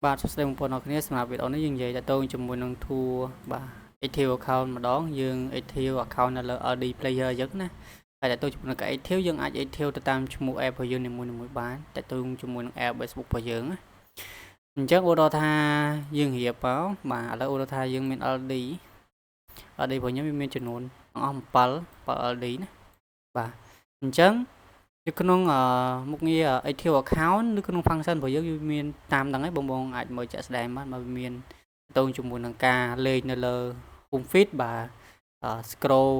បាទសួស្តីបងប្អូនអរគ្នាសម្រាប់វីដេអូនេះយើងនិយាយទាក់ទងជាមួយនឹង tool បាទ Active account ម្ដងយើង Active account នៅលើ LD player អញ្ចឹងណាហើយទាក់ទងជាមួយនឹង Active យើងអាច Active ទៅតាមឈ្មោះ app របស់យើងនីមួយៗបានទាក់ទងជាមួយនឹង app Facebook របស់យើងណាអញ្ចឹងឧទាហរណ៍ថាយើងរៀបមកបាទឥឡូវឧទាហរណ៍ថាយើងមាន LD LD របស់ខ្ញុំវាមានចំនួនអស់7 7 LD ណាបាទអញ្ចឹងនៅក្នុងមុខងារ active account នៅក្នុង function របស់យើងវាមានតាមហ្នឹងហើយបងបងអាចមើលជាក់ស្ដែងបានបើវាមានតងជាមួយនឹងការលេងនៅលើ home feed បាទ scroll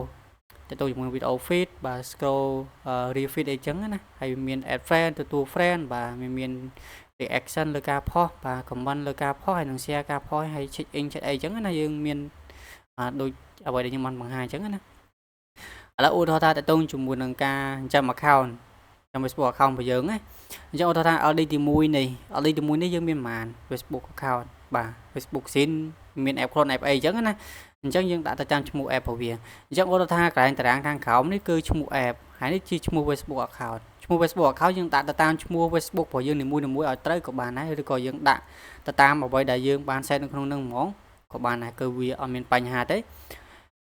តទៅជាមួយ video feed បាទ scroll reel feed អីចឹងណាហើយមាន add friend ទទួល friend បាទមាន reaction លើការផុសបាទ comment លើការផុសហើយនឹង share ការផុសហើយ check in check អីចឹងណាយើងមានដូចអ្វីដែលខ្ញុំបានបង្ហាញអញ្ចឹងណាឥឡូវឧទាហរណ៍ថាតទៅជាមួយនឹងការចិញ្ចឹម account ចាំ Facebook account របស់យើងណាអញ្ចឹងឧទាហរណ៍ថា LD ទី1នេះ LD ទី1នេះយើងមានប្រហែល Facebook account បាទ Facebook Sin មាន app clone app អីអញ្ចឹងណាអញ្ចឹងយើងដាក់ទៅតាមឈ្មោះ app របស់វាអញ្ចឹងឧទាហរណ៍ថាកន្លែងតារាងខាងក្រោមនេះគឺឈ្មោះ app ហើយនេះជាឈ្មោះ Facebook account ឈ្មោះ Facebook account យើងដាក់ទៅតាមឈ្មោះ Facebook របស់យើងនីមួយៗឲ្យត្រូវក៏បានដែរឬក៏យើងដាក់ទៅតាមអ្វីដែលយើងបាន set នៅក្នុងនឹងហ្មងក៏បានដែរគឺវាអត់មានបញ្ហាទេ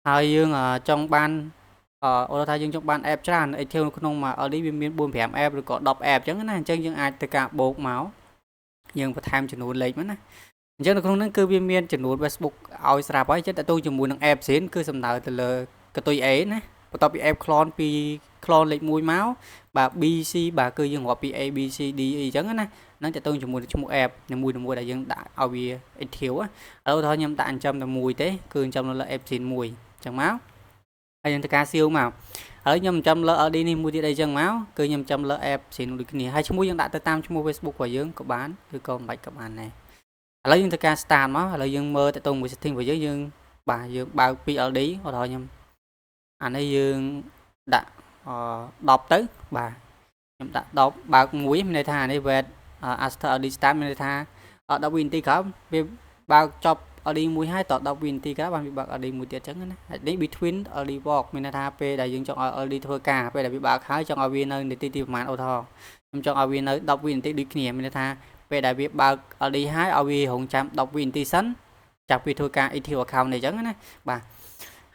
ហើយយើងចង់បានអឺឧទាហរណ៍ថាយើងចង់បាន app ច្រើន active នៅក្នុងមួយ LD វាមាន4 5 app ឬក៏10 app អញ្ចឹងណាអញ្ចឹងយើងអាចទៅការបូកមកយើងបន្ថែមចំនួនលេខមកណាអញ្ចឹងនៅក្នុងហ្នឹងគឺវាមានចំនួន Facebook ឲ្យស្រាប់ហើយចិត្តតទៅជាមួយនឹង app ផ្សេងគឺសំដៅទៅលើកតុយ A ណាបន្ទាប់ពី app clone ពី clone លេខ1មកបាទ B C បាទគឺយើងរាប់ពី A B C D អីចឹងណាហ្នឹងតទៅជាមួយនឹងឈ្មោះ app នីមួយៗដែលយើងដាក់ឲ្យវា active ឥឡូវថាខ្ញុំដាក់ចិញ្ចឹមតែមួយទេគឺចិញ្ចឹមនៅលើ app ផ្សេងមួយអញ្ចឹងមកហើយយើងធ្វើការសៀវមកហើយខ្ញុំចាំលើ LD នេះមួយទៀតអីចឹងមកគឺខ្ញុំចាំលើ app ផ្សេងដូចគ្នាហើយឈ្មោះយើងដាក់ទៅតាមឈ្មោះ Facebook របស់យើងក៏បានឬក៏មិនបាច់ក៏បានដែរឥឡូវយើងធ្វើការ start មកឥឡូវយើងមើលទៅទៅមួយ setting របស់យើងយើងបាទយើងបើក 2 LD ឧទាហរណ៍ខ្ញុំអានេះយើងដាក់10ទៅបាទខ្ញុំដាក់10បើកមួយមានន័យថាអានេះ wait after LD start មានន័យថា10វិនាទីក្រោយវាបើកចប់ LD មួយហើយត10វិនាទីក្រោយបានវាបើក LD មួយទៀតអញ្ចឹងណាហើយនេះ between LD work មានន័យថាពេលដែលយើងចង់ឲ្យ LD ធ្វើការពេលដែលវាបើកហើយចង់ឲ្យវានៅនាទីទីប្រហែលឧទាហរណ៍ខ្ញុំចង់ឲ្យវានៅ10វិនាទីដូចគ្នាមានន័យថាពេលដែលវាបើក LD ហើយឲ្យវារងចាំ10វិនាទីសិនចាប់វាធ្វើការ active account នេះអញ្ចឹងណាបាទ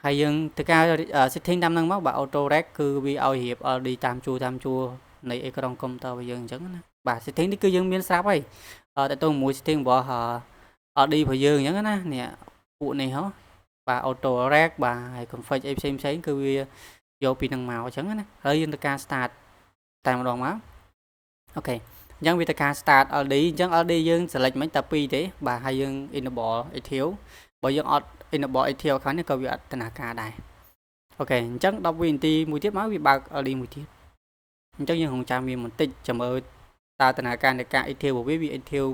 ហើយយើងធ្វើការ setting តាមហ្នឹងមកបាទ auto rack គឺវាឲ្យរៀប LD តាមជួរតាមជួរនៃអេក្រង់កុំព្យូទ័ររបស់យើងអញ្ចឹងណាបាទ setting នេះគឺយើងមានស្រាប់ហើយតើទៅមួយ setting របស់ LD របស់យើងអញ្ចឹងណានេះពួកនេះហ៎បាទ auto rack បាទហើយ config អីផ្សេងផ្សេងគឺវាយកពីនឹងមកអញ្ចឹងណាហើយយើងធ្វើការ start តែម្ដងមក OK អញ្ចឹងវាធ្វើការ start LD អញ្ចឹង LD យើង select មិនតែ2ទេបាទហើយយើង enable active បើយើងអត់ enable active ខាងនេះក៏វាអត់ដំណើរការដែរ OK អញ្ចឹង10វិនាទីមួយទៀតមកវាបើក LD មួយទៀតអញ្ចឹងយើងរងចាំវាបន្តិចចាំមើលតើដំណើរការនៃការ active របស់វាវា active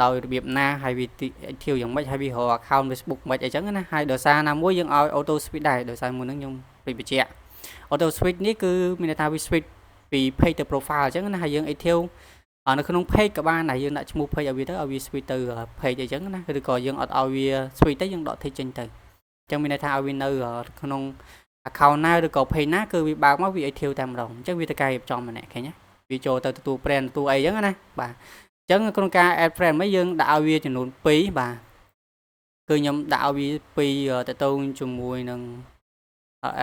ដោយរបៀបណាហើយវា active យ៉ាងម៉េចហើយវារក account Facebook មិនអីចឹងណាហើយដោយសារណាមួយយើងឲ្យ auto switch ដែរដោយសារមួយហ្នឹងខ្ញុំព្រិចបញ្ជាក់ auto switch នេះគឺមានន័យថាវា switch ពី page ទៅ profile អញ្ចឹងណាហើយយើង active នៅក្នុង page ក៏បានដែរយើងដាក់ឈ្មោះ page ឲ្យវាទៅឲ្យវា switch ទៅ page អីចឹងណាឬក៏យើងអត់ឲ្យវា switch ទៅយើងដក tick ចេញទៅអញ្ចឹងមានន័យថាឲ្យវានៅក្នុង account ណាឬក៏ page ណាគឺវាបើកមកវា active តែម្ដងអញ្ចឹងវាទៅការរៀបចំម្នាក់ឃើញទេវាចូលទៅទទួល friend ទទួលអីចឹងណាបាទអញ្ចឹងក្នុងការ add friend មកយើងដាក់ឲ្យវាចំនួន2បាទគឺខ្ញុំដាក់ឲ្យវា2តទៅជាមួយនឹង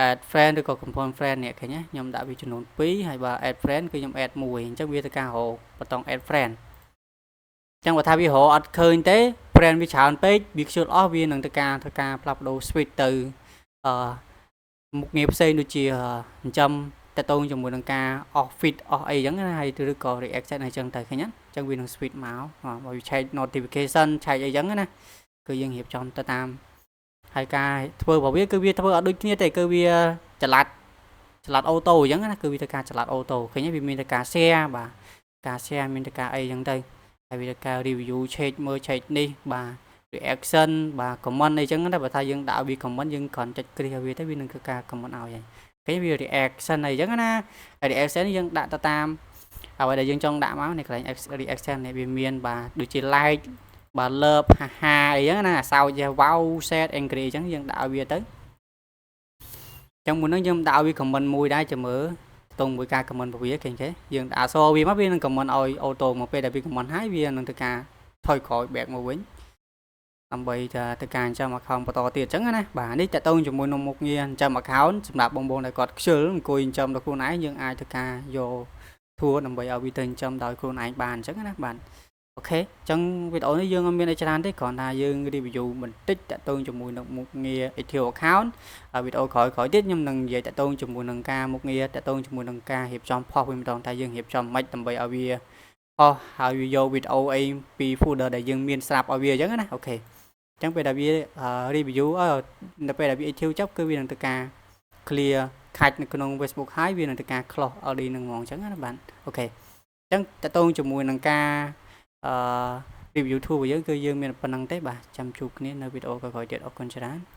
add friend ឬក៏ confirm friend នេះឃើញទេខ្ញុំដាក់វាចំនួន2ហើយបើ add friend គឺខ្ញុំ add 1អញ្ចឹងវាទៅការរកបតង់ add friend អញ្ចឹងបើថាវារកអត់ឃើញទេ friend វាច្រើនពេកវាខ្ជិលអស់វានឹងទៅការធ្វើការផ្លាស់ប្ដូរ switch ទៅអឺមុខងារផ្សេងដូចជាចិញ្ចឹមតទៅជាមួយនឹងការ off feed អស់អីចឹងណាហើយឬក៏ reaction អីចឹងទៅឃើញទេអញ្ចឹងវានឹង switch មកបើវា check notification check អីចឹងណាគឺយើងរៀបចំទៅតាមហើយការធ្វើរបស់វាគឺវាធ្វើអត់ដូចគ្នាទេគឺវាចល័តចល័ត auto អញ្ចឹងណាគឺវាធ្វើការចល័ត auto ឃើញទេវាមានតែការ share បាទការ share មានតែការអីចឹងទៅហើយវាធ្វើការ review check មើល check នេះបាទ reaction បាទ comment អីចឹងណាបើថាយើងដាក់វា comment យើងគ្រាន់ចុចគ្រីសឲ្យវាទៅវានឹងធ្វើការ comment ឲ្យហើយគេវា reaction អីចឹងណាហើយ reaction នេះយើងដាក់ទៅតាមអ្វីដែលយើងចង់ដាក់មកในកន្លែង reaction នេះវាមានបាទដូចជា like បាទ love ហាហាអីចឹងណាសោច wow sad angry អញ្ចឹងយើងដាក់ឲ្យវាទៅចឹងមុនហ្នឹងយើងដាក់ឲ្យវា comment មួយដែរចាំមើលតងមួយការ comment របស់វាឃើញទេយើងដាក់អក្សរវាមកវានឹង comment ឲ្យ auto មកពេលដែលវា comment ហើយវានឹងធ្វើការ ថយក្រោយ back មកវិញដើម្បីថាទៅការចិញ្ចឹម account បន្តទៀតអញ្ចឹងណាបាទនេះតកតងជាមួយនឹងមុខងារចិញ្ចឹម account សម្រាប់បងប្អូនដែលគាត់ខ្ជិលអង្គុយចិញ្ចឹមដល់ខ្លួនឯងយើងអាចធ្វើការយក tool ដើម្បីឲ្យវាទៅចិញ្ចឹមដោយខ្លួនឯងបានអញ្ចឹងណាបាទ OK អញ្ចឹងវីដេអូនេះយើងអត់មានអីច្រើនទេគ្រាន់តែយើង review បន្តិចតាក់ទងជាមួយនឹងមុខងារ Active Account ហើយវីដេអូក្រោយៗទៀតខ្ញុំនឹងនិយាយតាក់ទងជាមួយនឹងការមុខងារតាក់ទងជាមួយនឹងការរៀបចំផុសវិញម្ដងតែយើងរៀបចំម៉េចដើម្បីឲ្យវាផុសហើយវាយកវីដេអូអីពី folder ដែលយើងមានស្រាប់ឲ្យវាអញ្ចឹងណា OK អញ្ចឹងពេលដែលវា review នៅពេលដែលវា active ចប់គឺវានឹងទៅការ clear cache នៅក្នុង Facebook ហើយវានឹងទៅការ close LD នឹងហ្មងអញ្ចឹងណាបាទ OK អញ្ចឹងតកតងជាមួយនឹងការអឺ review tool របស់យើងគឺយើងមានប៉ុណ្្នឹងទេបាទចាំជួបគ្នានៅវីដេអូក្រោយៗទៀតអរគុណច្រើន។